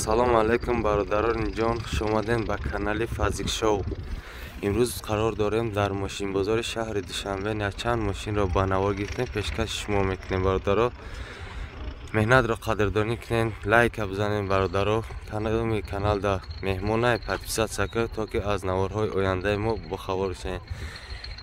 Ассалому алайкум бародарони ҷон, хуш омадем ба канали Фазик Шоу. Имрӯз қарор дорем дар мошинбозори шаҳри Душанбе. Якчанд мошинро ба навор гирифтем, пешкаши шумо мекунем бародаро. Меҳнатро қадрдонӣ кунем, лайка бизанем бародаро. Канали каналда меҳмонай подписаться кунед, то ки аз наворҳои ояндаи мо бохабар шавед.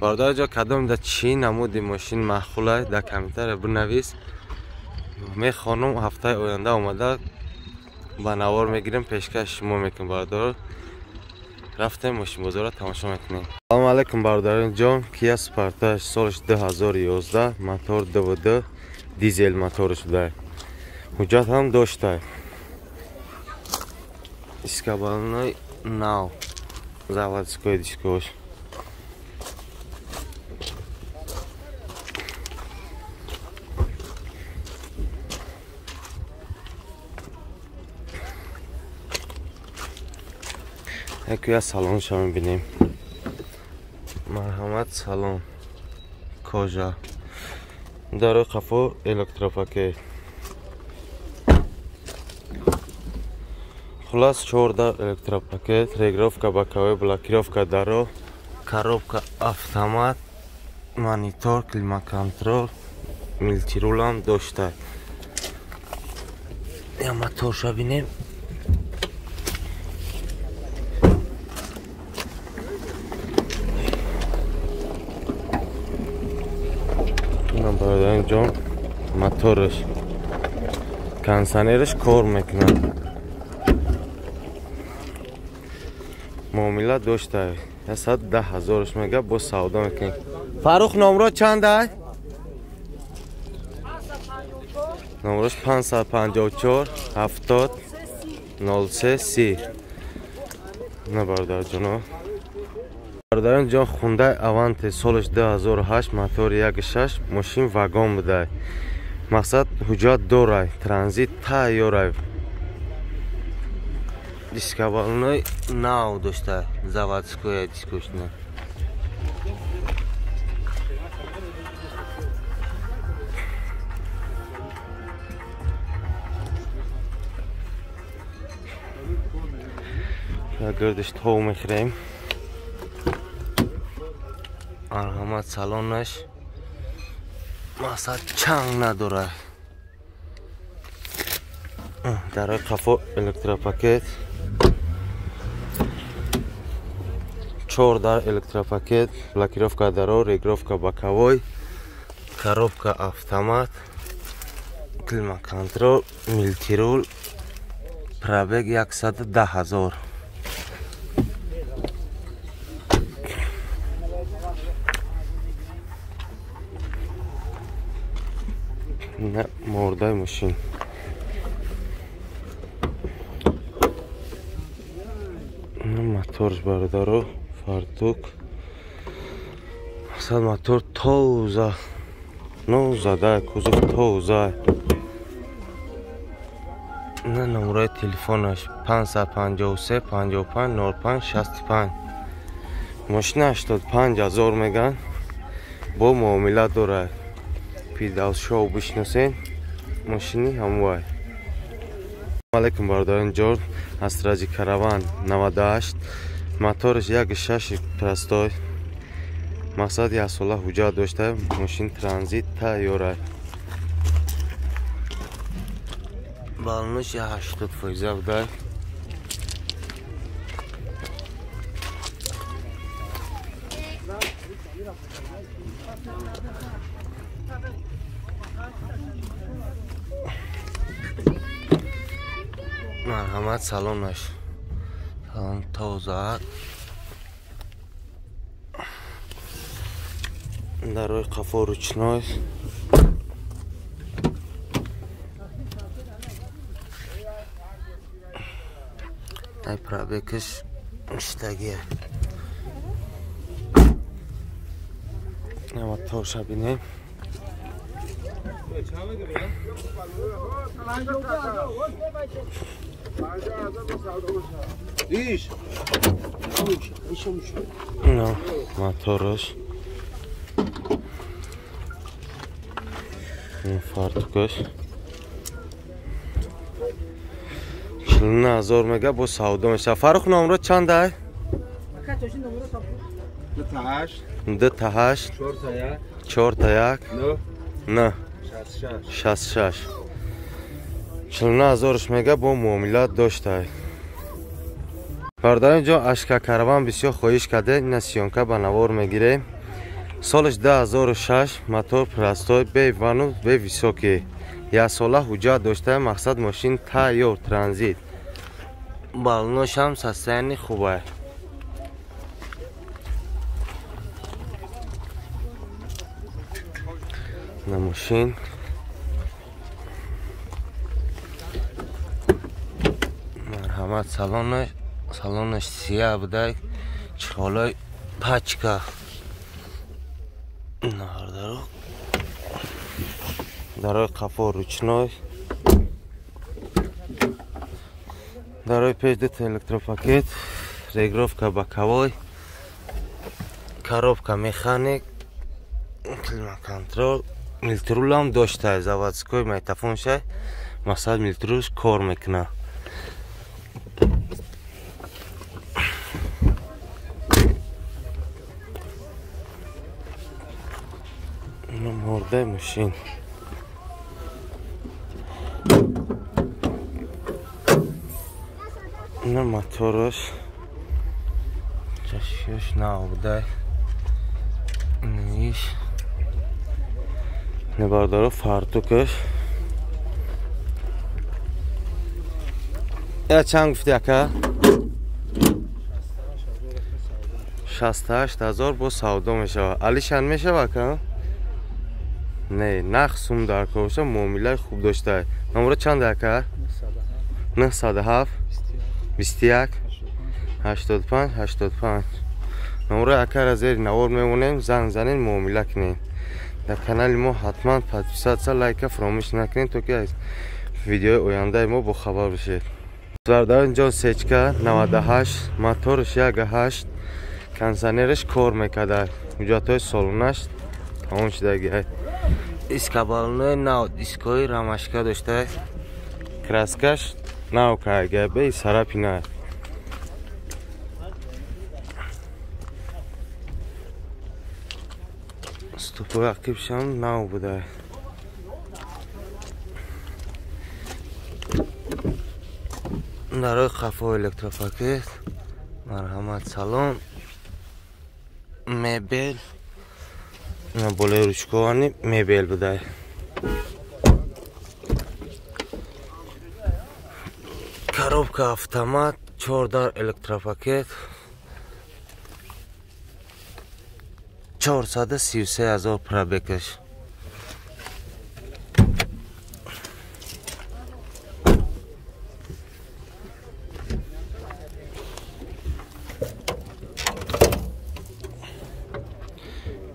Бародаро ҷо, кадомда чӣ намуди мошин маъқулай, дар комментария бинавис. Мехонум, ҳафтаи оянда омада ба навор мегирем, пешкаш шумо мекунем бародаро. Рафтем мошинбозорро тамошо мекунем. Салому алайкум бародарони ҷон. Kia Sportage солаш 2011, мотор 2.2 дизел моторш буда. Ҳуҷҷат ҳам дошта. Дискабалони нав, заводской дискош. Яке аз салонша мебинем. Марҳамат, салон кожа. Дарои қафо электропакет. Хулас 14 электропакет, регировка боковой, блокировка даро, коробка автомат, монитор, климат-контрол, мультирулам дошта. Я моторша бинем. Бародарон ҷон, мотораш, кондиционераш кор мекунад. Муомила дошта. 110 ҳазораш мега, бо савдо мекунем. Фарух, номро чанд ай? Номрош 554 70 03 30. На бародар ҷоно. Бародарон ҷон, Hyundai Avante солаш 2008, мотор 1.6, мошин вагон буда. Мақсад ҳуҷҷат дорай, транзит тайёрай. Дискабалони нав дошта, заводская дискошна. Гардиш тов мехӯрем. Марҳамат, салонаш мақсад чанг надорад. Дарои қафо электропакет, 4 дар электропакет, блокировка даро, регировка боковой, коробка автомат, климат-контрол, мультирул, пробег 110 ҳазор. Мордаи мошин. Моторш бародаро, фартук. Мақсад мотор тоза, нозада, кузов тоза. На номерои телефонаш 553 55 05 65. Мошина 85 ҳазор меган, бо муомила дорад. Пидал шоу бишносен, мошини ҳамвай. Алайкум бародарон ҷон, Астраҷи Караван 98, мотораш 1.6 простой. Мақсад як сола ҳуҷҷат дошта, мошин транзит тайёра. Балонаш 80% буда. Марҳамат, салонаш. Салон тоза. Дарои қафо ручной. Ай пробегаш иштагия. Моторша бинем. Мотораш, фартукаш. 49 000 мега бо савдо мешавад. Фаррух номро чанд ай? 2 та 8 4 та 1 9 66. 49 000 мега бо муомила доштай. Бародарон ҷон, ашка караван бисёр хоҳиш карде, ина съёмка ба навор мегирем. Солаш 2006, мотор простой, бе вану, бе высокий. Як сола ҳуҷҷат дошта, мақсад мошин тайёр, транзит. Балоношам состояние хубай. На мошин марҳамат, салонаш сия будай, чехолой пачка. Наҳардаро дарои қафо ручной, дарои пеш дута электропакет, регулировка боковой, коробка механик, климат-контроль, мультирулам дошта, заводской магнитофонша, мақсад мультирулш кор мекунад. Мордаи мошин. Ина мотораш, чашиёш нав будай. Иш небардоро фартукаш. Я чанд гуфти ака? 68 000 бо савдо мешавад. Алишан мешавад ака? Не, нах сум дар кор боша, муомилаи хуб дошта. Номро чанд ака? 907 21 85 85. Номро акара зери навор мемонем, занг занен, муомила кунем. Дар канали мо ҳатман подписаться, лайка фаромӯш накунем, то ки аз видеои ояндаи мо бохабар бошед. Бародарон ҷон, сечка 98, моторш 1.8, кондиционераш кор мекарда. Ҳуҷҷатҳои солонаш тамом шудагиай. Дискабалонои нав, дискои рамашка дошта, краскаш нав карда, бе сарапина. Стопои ақибшам нав буда. Дарои қафо электропакет, марҳамат, салон, мебел, болои ручковани мебел будай. Коробка автомат, 4 дар электропакет, 433 000 пробегаш.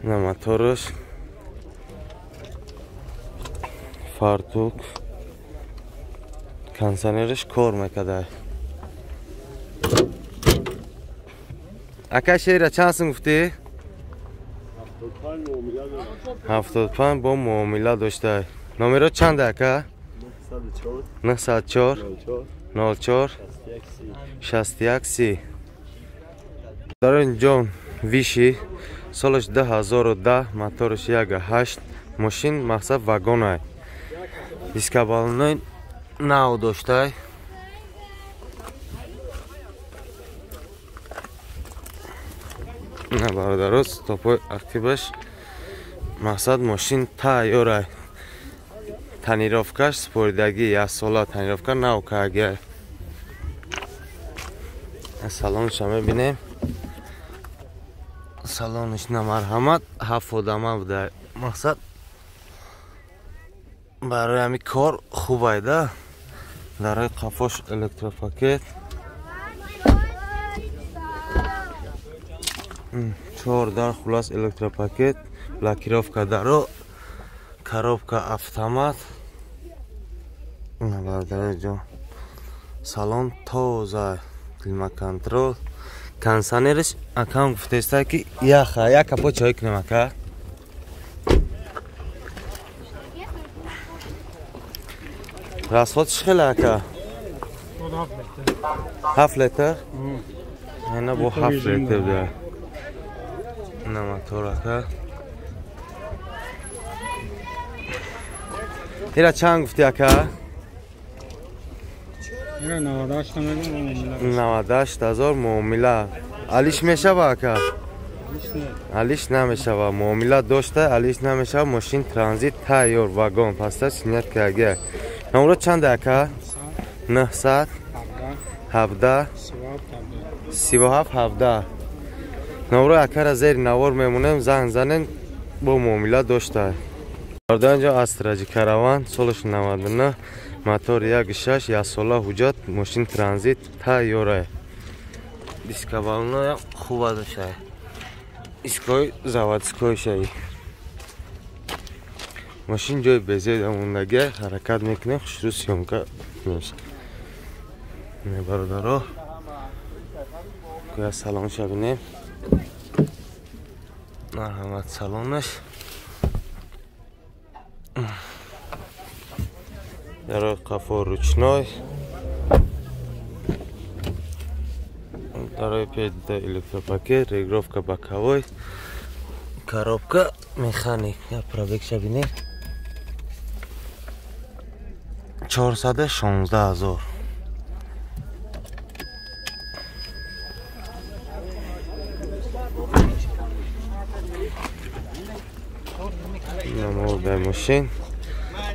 На мотораш, фартук, кондиционераш кор мекарда. Ака шера чанд сум гуфтӣ? 75 бо муомила дошта. Номеро чанд ака? 904 04 61 30. Дарон ҷон, виши солаш 2010, моторш 1.8, мошин мақсад вагонай. Дискабалонои нав доштай. На бародаро, стопои ақибаш мақсад мошин тайёрай. Тонировкаш споридагӣ, як сола тонировка нав каргиай. Салонша мебинем. Салониш на марҳамат, 7 одама буда. Мақсад барои ҳами кор хубай да. Дарои қафош электропакет. 4 дар хулас электропакет, блокировка даро, коробка автомат. На бародари ҷон, салон тоза, климат-контрол, кондиционераш акам гуфтеста ки яха, як капо чой кунем ака. Расходш хеле ака? 7 литр? Ина бо 7 литр да. Ина мотор ака. Ира чанд гуфти ака? Ира 98 мегӯям. 98 ҳазор муомила. Алиш мешава ака? Алиш намешава. Муомила дошта, алиш намешава. Мошин транзит тайёр, вагон паста снят карга. Номро чанд ака? 917 37 17. Номро акара зери навор мемонем, занг занен бо муомила дошта. Бародарон Астраҷи Караван солаш 99, мотор 1.6, яксола ҳуҷҷат, мошин транзит тайёра. Дискабалона хуба дошта. Иской заводской шаи. Мошин ҷои безеда мондагӣ, ҳаракат мекунем, хушрӯ съёмка мешавад. Не бародаро, куя салонша бинем. Марҳамат салонаш. Дарои қафо ручной. Дарои пеш электропакет, регулировка боковой, коробка механик. Я пробегша бинем. 416 ҳазор. Намор мошин.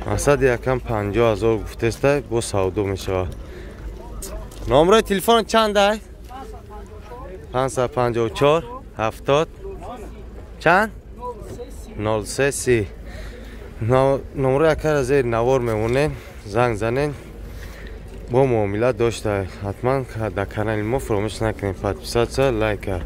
Мақсад якам 50 ҳазор гуфтеста, бо савдо мешавад. Номрои телефон чанд ай? 554 70 чанд? 03 30. Номрои акара зери навор мемонем, занг занен, бо муомила дошта. Ҳатман дар канали мо фаромӯш накунед подписаться, лайка.